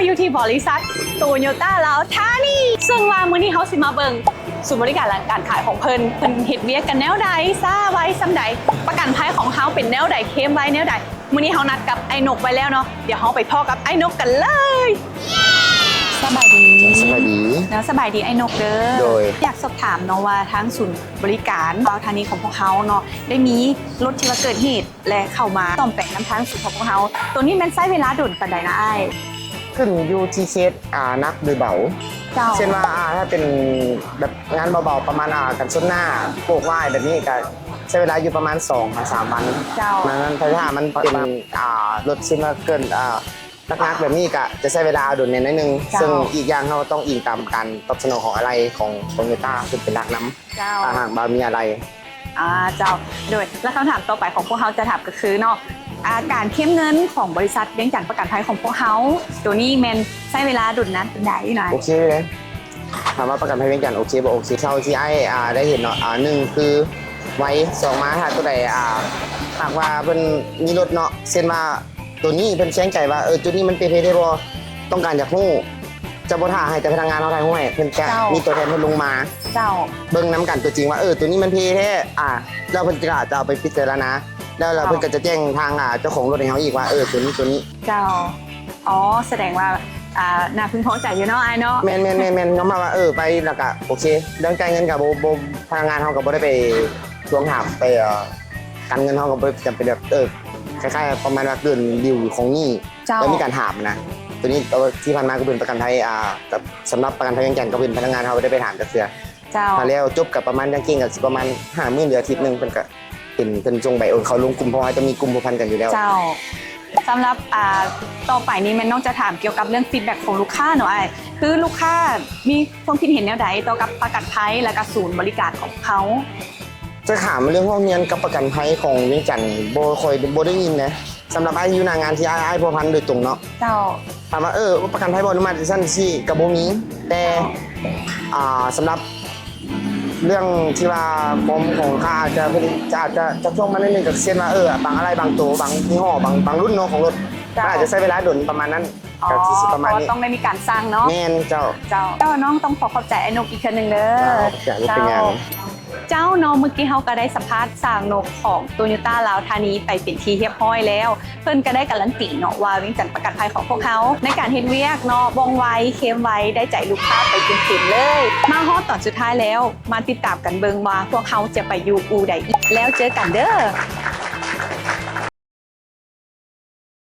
ຢູ່ທີ່ບໍລິສັດໂຕໂຍຕ້າລາວທານີ ເຊິ່ງວ່າມື້ນີ້ເຮົາຊິມາເບິ່ງສູນບໍລິການຫຼັງການຂາຍຂອງເພິ່ນ ເພິ່ນເຮັດວຽກກັນແນວໃດ, ຊ້າໄວສ່ຳໃດ, ປະກັນໄພຂອງເຮົາເປັນແນວໃດ, ເຄມໄວແນວໃດ. ມື້ນີ້ເຮົານັດກັບອ້າຍນົກໄວ້ແລ້ວເນາະ, ດຽວເຮົາໄປພໍ້ກັບອ້າຍນົກກັນເລີຍ. ສະບາຍດີ. ສະບາຍດີ. ເນາະ, ສະບາຍດີອ້າຍນົກເດີ. ໂດຍ. ຢາກສອບຖາມເນາະວ່າທາງສູນບໍລິການລາວທານີຂອງພວກເຮົາເນາະ ໄດ້ມີລົດທີ່ວ່າເກີດເຫດ ແລະ ເຂົ້າມາສ້ອມແປງນຳທາງສູນຂອງພວກເຮົາ. ໂຕນີ້ແມ່ນໃຊ້ເວລາດົນປານໃດນະອ້າຍ? ຂຶ້ນຢູ່ທີ່ເຄສ ອ່າ ໜັກຫຼືເບົາ. ເຈົ້າ. ເຊັ່ນວ່າ ອ່າ ຖ້າເປັນແບບງານເບົາໆ ປະມານ ອ່າ ກັນຊົນໜ້າ ໂປກປ້າຍແບບນີ້ ກະໃຊ້ເວລາຢູ່ປະມານສອງຫາສາມວັນ. ເຈົ້າ. ມັນ ມັນ ຖ້າມັນເປັນ ອ່າ ລົດເຊັ່ນວ່າເກີນ ອ່າ ໜັກໆ ແບບນີ້ ກະຈະໃຊ້ເວລາດົນແດ່ໜ້ອຍໜຶ່ງ. ເຈົ້າ. ເຊິ່ງອີກຢ່າງເຮົາຕ້ອງອີງຕາມການຕອບສະໜອງຂອງອາໄລຂອງໂຕໂຍຕ້າ ເຊິ່ງເປັນຫຼັກນຳ. ເຈົ້າ. ຖ້າຫາກວ່າມີອາໄລ. ອ່າ ເຈົ້າ. ໂດຍ ແລະ ຄຳຖາມຕໍ່ໄປຂອງພວກເຮົາຈະຖາມກໍຄືເນາະ ອ່າ ການເຄມເງິນຂອງບໍລິສັດວຽງຈັນປະກັນໄພຂອງພວກເຮົາ ໂຕນີ້ແມ່ນໃຊ້ເວລາດົນນານປານໃດນະ? ໂອເຄເລີຍ. ຖາມວ່າປະກັນໄພວຽງຈັນໂອເຄບໍ່? ໂອເຄ. ເທົ່າທີ່ອ້າຍ ອ່າ ໄດ້ເຫັນເນາະ ອ່າ ໜຶ່ງຄືໄວ, ສອງມາຖ້າໂຕໃດ ອ່າ ຫາກວ່າເພິ່ນມີລົດເນາະ ເຊັ່ນວ່າ ໂຕນີ້ເພິ່ນແຂງໃຈວ່າ ເອີ ໂຕນີ້ມັນເປເພແທ້ບໍ່? ຕ້ອງການຢາກຮູ້ ຈະບໍ່ຖ້າໃຫ້ແຕ່ພະນັກງານເຮົາຖ່າຍຮູບໃຫ້, ເພິ່ນຈະ ເຈົ້າ ມີຕົວແທນເພິ່ນລົງມາ ເຈົ້າ ເບິ່ງນຳກັນຕົວຈິງວ່າ ເອີ ໂຕນີ້ມັນເພແທ້ ອ່າ ແລ້ວເພິ່ນກໍຈະເອົາໄປພິຈາລະນາ ແລ້ວ ແລ້ວ ເຈົ້າ ເພິ່ນກໍຈະແຈ້ງທາງ ອ່າ ເຈົ້າຂອງລົດໃຫ້ເຮົາອີກວ່າ ເອີ ໂຕນີ້ ໂຕນີ້. ເຈົ້າ. ອໍ ສະແດງວ່າ ອ່າ ໜ້າເພິ່ງພໍໃຈຢູ່ເນາະອ້າຍເນາະ. ແມ່ນໆໆໆ ຍອມຮັບວ່າ ເອີ ໄປແລ້ວກໍໂອເຄ ເລື່ອງຈ່າຍເງິນກໍບໍ່ ບໍ່ ພະນັກງານເຮົາກໍບໍ່ໄດ້ໄປທວງຖາມໄປ ເອີ ການເງິນເຮົາກໍບໍ່ຈຳເປັນແບບ ເອີ ຄ້າຍໆ ປະມານວ່າເກີນດິວຂອງໜີ້. ເຈົ້າ. ແລ້ວມີການຖາມນະ ໂຕນີ້ທີ່ຜ່ານມາກໍເປັນປະກັນໄພ ອ່າ ກັບສຳລັບປະກັນໄພວຽງຈັນກໍເປັນພະນັກງານເຮົາບໍ່ໄດ້ໄປຖາມຈັກເທື່ອ. ເຈົ້າ. ຖ້າແລ້ວຈົບກໍປະມານ ຢ່າງເກັ່ງກໍຊິປະມານຫ້າມື້ ຫຼື ອາທິດໜຶ່ງ ເພິ່ນກໍເຫັນເພິ່ນສົ່ງໃບໂອນເຂົ້າລົງກຸ່ມ ເພາະວ່າຈະມີກຸ່ມພົວພັນກັນຢູ່ແລ້ວ. ເຈົ້າ. ສຳລັບ ອ່າ ຕໍ່ໄປນີ້ແມ່ນນ້ອງຈະຖາມກ່ຽວກັບເລື່ອງ feedback ຂອງລູກຄ້າເນາະອ້າຍ ຄືລູກຄ້າມີຄວາມຄິດເຫັນແນວໃດຕໍ່ກັບປະກັນໄພ ແລະ ກະສູນບໍລິການຂອງເຮົາ? ຈະຖາມເລື່ອງຮ້ອງຮຽນກັບປະກັນໄພຂອງວຽງຈັນ ບໍ່ຄ່ອຍ ບໍ່ໄດ້ຍິນນະ. ສຳລັບອ້າຍຢູ່ໜ້າງານທີ່ອ້າຍ ອ້າຍພົວພັນໂດຍຕົງເນາະ. ເຈົ້າ. ຖາມວ່າ ເອີ ປະກັນໄພບໍ່ອະນຸມັດຊັ້ນຊີ້ ກະບໍ່ມີ ແຕ່ ເຈົ້າ ອ່າ ສຳລັບເລື່ອງທີ່ວ່າຄວາມຂອງຄ່າ ອາດຈະເພິ່ນ ອາດຈະ ຈະຊ່ວງມາໜ້ອຍໜຶ່ງ ກໍເຊັ່ນວ່າ ເອີ ບາງອາໄລບາງໂຕ ບາງຍີ່ຫໍ້ ບາງ ບາງລຸ້ນເນາະຂອງລົດ ເຈົ້າ ມັນອາດຈະໃຊ້ເວລາດົນປະມານນັ້ນ. ອໍ ກໍຊິປະມານນີ້ ຕ້ອງໄດ້ມີການສັ່ງເນາະ. ແມ່ນເຈົ້າ. ເຈົ້າ ເຈົ້າ ນ້ອງຕ້ອງຂໍຂອບໃຈອ້າຍນົກອີກເທື່ອໜຶ່ງເດີ. ເຈົ້າ ຂອບໃຈ ເຈົ້າ ເປັນຫຍັງ. ເຈົ້າ ເນາະ ມື້ກີ້ເຮົາກໍໄດ້ສຳພາດຊ່າງນົກຂອງໂຕໂຍຕ້າລາວທານີໄປເປັນທີ່ຮຽບຮ້ອຍແລ້ວ ເພິ່ນກໍໄດ້ກາລັນຕີເນາະວ່າວຽງຈັນປະກັນໄພຂອງພວກເຮົາໃນການເຮັດວຽກເນາະ ວ່ອງໄວ ເຄມໄວ ໄດ້ໃຈລູກຄ້າໄປເຕັມໆເລີຍ. ມາຮອດຕອນສຸດທ້າຍແລ້ວ ມາຕິດຕາມກັນເບິ່ງວ່າພວກເຮົາຈະໄປຢູ່ອູ່ໃດອີກ. ແລ້ວເຈີກັນເດີ.